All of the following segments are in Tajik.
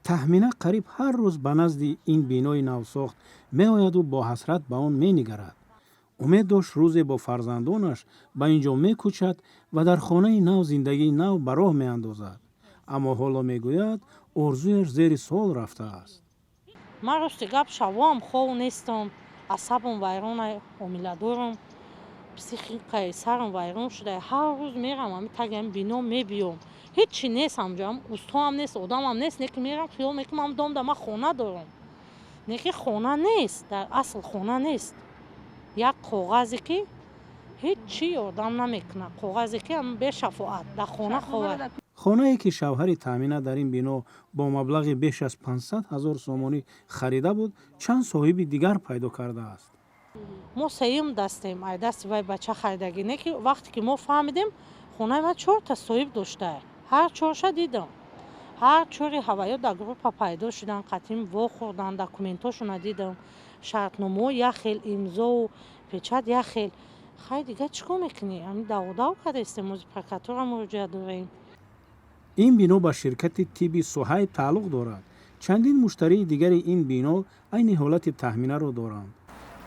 Таҳмина қариб ҳар рӯз ба назди ин бинои навсохт меояду бо ҳасрат ба он менигарад. Умед дошт, рӯзе бо фарзандонаш ба ин ҷо мекӯчад ва дар хонаи нав зиндагии нав ба роҳ меандозад. Аммо ҳоло, мегӯяд, орзуяш зери суол рафтааст. Ман, рости гап, шавоам хов нестам, асабам вайрона, ҳомиладорам, психикаи сарам вайрон шуда. Ҳар рӯз мерам ами таги ами бино, мебиём, ҳечи нест ҳамҷо, устоам нест, одамам нест. Не ки мерам, хиёл мекунам, домда ман хона дорам, не ки хона нест, дар асл хона нест. Як коғазе, ки ҳеҷ чӣ ёрдам намекунад, коғазе, ки бешафоат дар хона ховад. Хонае, ки шавҳари Таъмина дар ин бино бо маблағи беш аз 500 ҳазор сомонӣ харида буд, чанд соҳиби дигар пайдо кардааст. Мо сеюм дастем ай дасти вай бача харидагӣ. Не ки вақте ки мо фаҳмидем, хонаи ман чорта соҳиб дошта, ҳар чорша дидам, ҳар чори ҳаваё дар группа пайдо шудан, қатъин вохӯрдан, документошона дидам, шартномаҳо як хел, имзову печать як хел. Хай, дига чӣ кор мекунӣ? Ами даводав кардастем, ози прокуратура муроҷиат дорем. Ин бино ба ширкати тибби Суҳайб тааллуқ дорад. Чандин муштарии дигари ин бино айни ҳолати Таҳминаро доранд.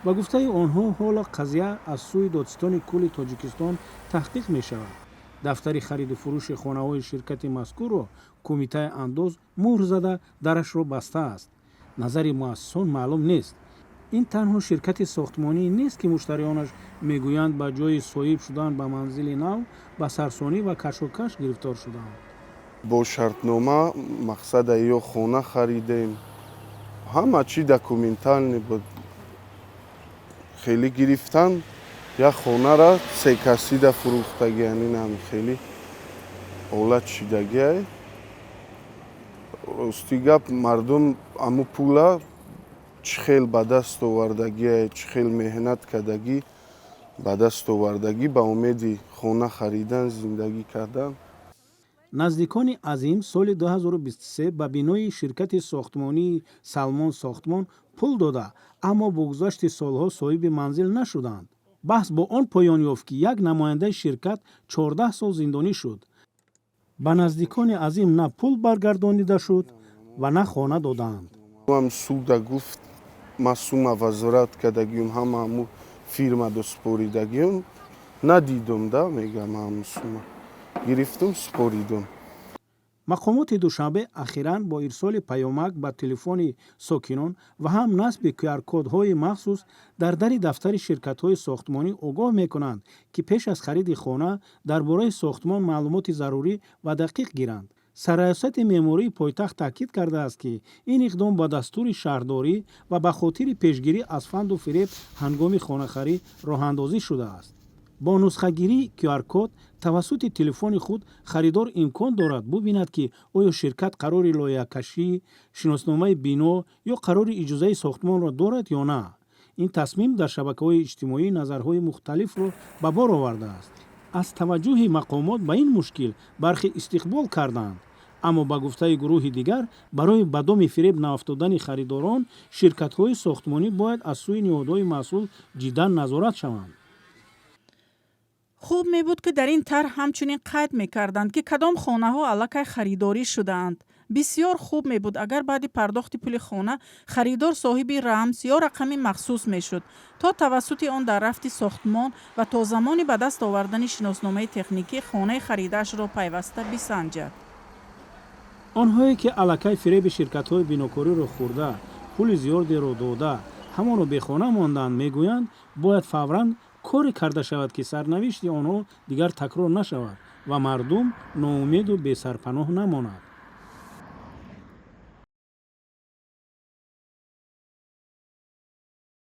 Ба гуфтаи онҳо, ҳоло қазия аз сӯи Додситони кулли Тоҷикистон таҳқиқ мешавад. Дафтари хариду фурӯши хонаҳои ширкати мазкурро Кумитаи андоз мӯҳр зада, дарашро бастааст. Назари муассисон маълум нест. Ин танҳо ширкати сохтмонӣ нест, ки муштариёнаш мегӯянд, ба ҷои соҳиб шудан ба манзили нав ба сарсонӣ ва кашокаш гирифтор шудаанд. Бо шартнома мақсада ё хона харидем, ҳама чӣ документальный буд. Хеле гирифтан, як хонара секасида фурӯхтагиан. Инам хеле ҳолат шидагиай. Рости гап, мардум аму пула чӣ хел ба даст овардагиай, чӣ хел меҳнат кардагӣ ба даст овардагӣ, ба умеди хона харидан, зиндагӣ кардан. Наздикони Азим соли 2023 ба бинои ширкати сохтмонии Салмон Сохтмон пул дода, аммо бо гузашти солҳо соҳиби манзил нашуданд. Баҳс бо он поён ёфт, ки як намояндаи ширкат 14 сол зиндонӣ шуд. Ба наздикони Азим на пул баргардонида шуд ва на хона додаанд. Ам суда гуфт, ма сума возврат кардагиюм, ҳама ҳаму фирма до споридагиюм. Надидум да, мегам, ҳаму сума гирифтум, споридум. Мақомоти Душанбе ахиран бо ирсоли паёмак ба телефони сокинон ва ҳам насби qr-кодҳои махсус дар дари дафтари ширкатҳои сохтмонӣ огоҳ мекунанд, ки пеш аз хариди хона дар бораи сохтмон маълумоти зарурӣ ва дақиқ гиранд. Сарраёсати меъмории пойтахт таъкид кардааст, ки ин иқдом ба дастури шаҳрдорӣ ва ба хотири пешгирӣ аз фанду фиреб ҳангоми хонахарӣ роҳандозӣ шудааст. Бо нусхагирии qr-код тавассути телефони худ харидор имкон дорад бубинад, ки оё ширкат қарори лоиҳакашӣ, шиносномаи бино ё қарори иҷозаи сохтмонро дорад ё на. Ин тасмим дар шабакаҳои иҷтимоӣ назарҳои мухталифро ба бор овардааст. Аз таваҷҷӯҳи мақомот ба ин мушкил бархе истиқбол карданд, аммо ба гуфтаи гурӯҳи дигар, барои ба доми фиреб наафтодани харидорон ширкатҳои сохтмонӣ бояд аз сӯи ниҳодҳои масъул ҷиддан назорат шаванд. Хуб мебуд, ки дар ин тарҳ ҳамчунин қайд мекарданд, ки кадом хонаҳо аллакай харидорӣ шудаанд. Бисьёр хуб мебуд, агар баъди пардохти пули хона харидор соҳиби рамз ё рақами махсус мешуд, то тавассути он дар рафти сохтмон ва то замони ба даст овардани шиносномаи техникӣ хонаи харидаашро пайваста бисанҷад. Онҳое, ки аллакай фиреби ширкатҳои бинокориро хӯрда, пули зиёдеро дода, ҳамоно бехона монданд, мегӯянд, бояд фавран коре карда шавад, ки сарнавишти онҳо дигар такрор нашавад ва мардум ноумеду бесарпаноҳ намонад.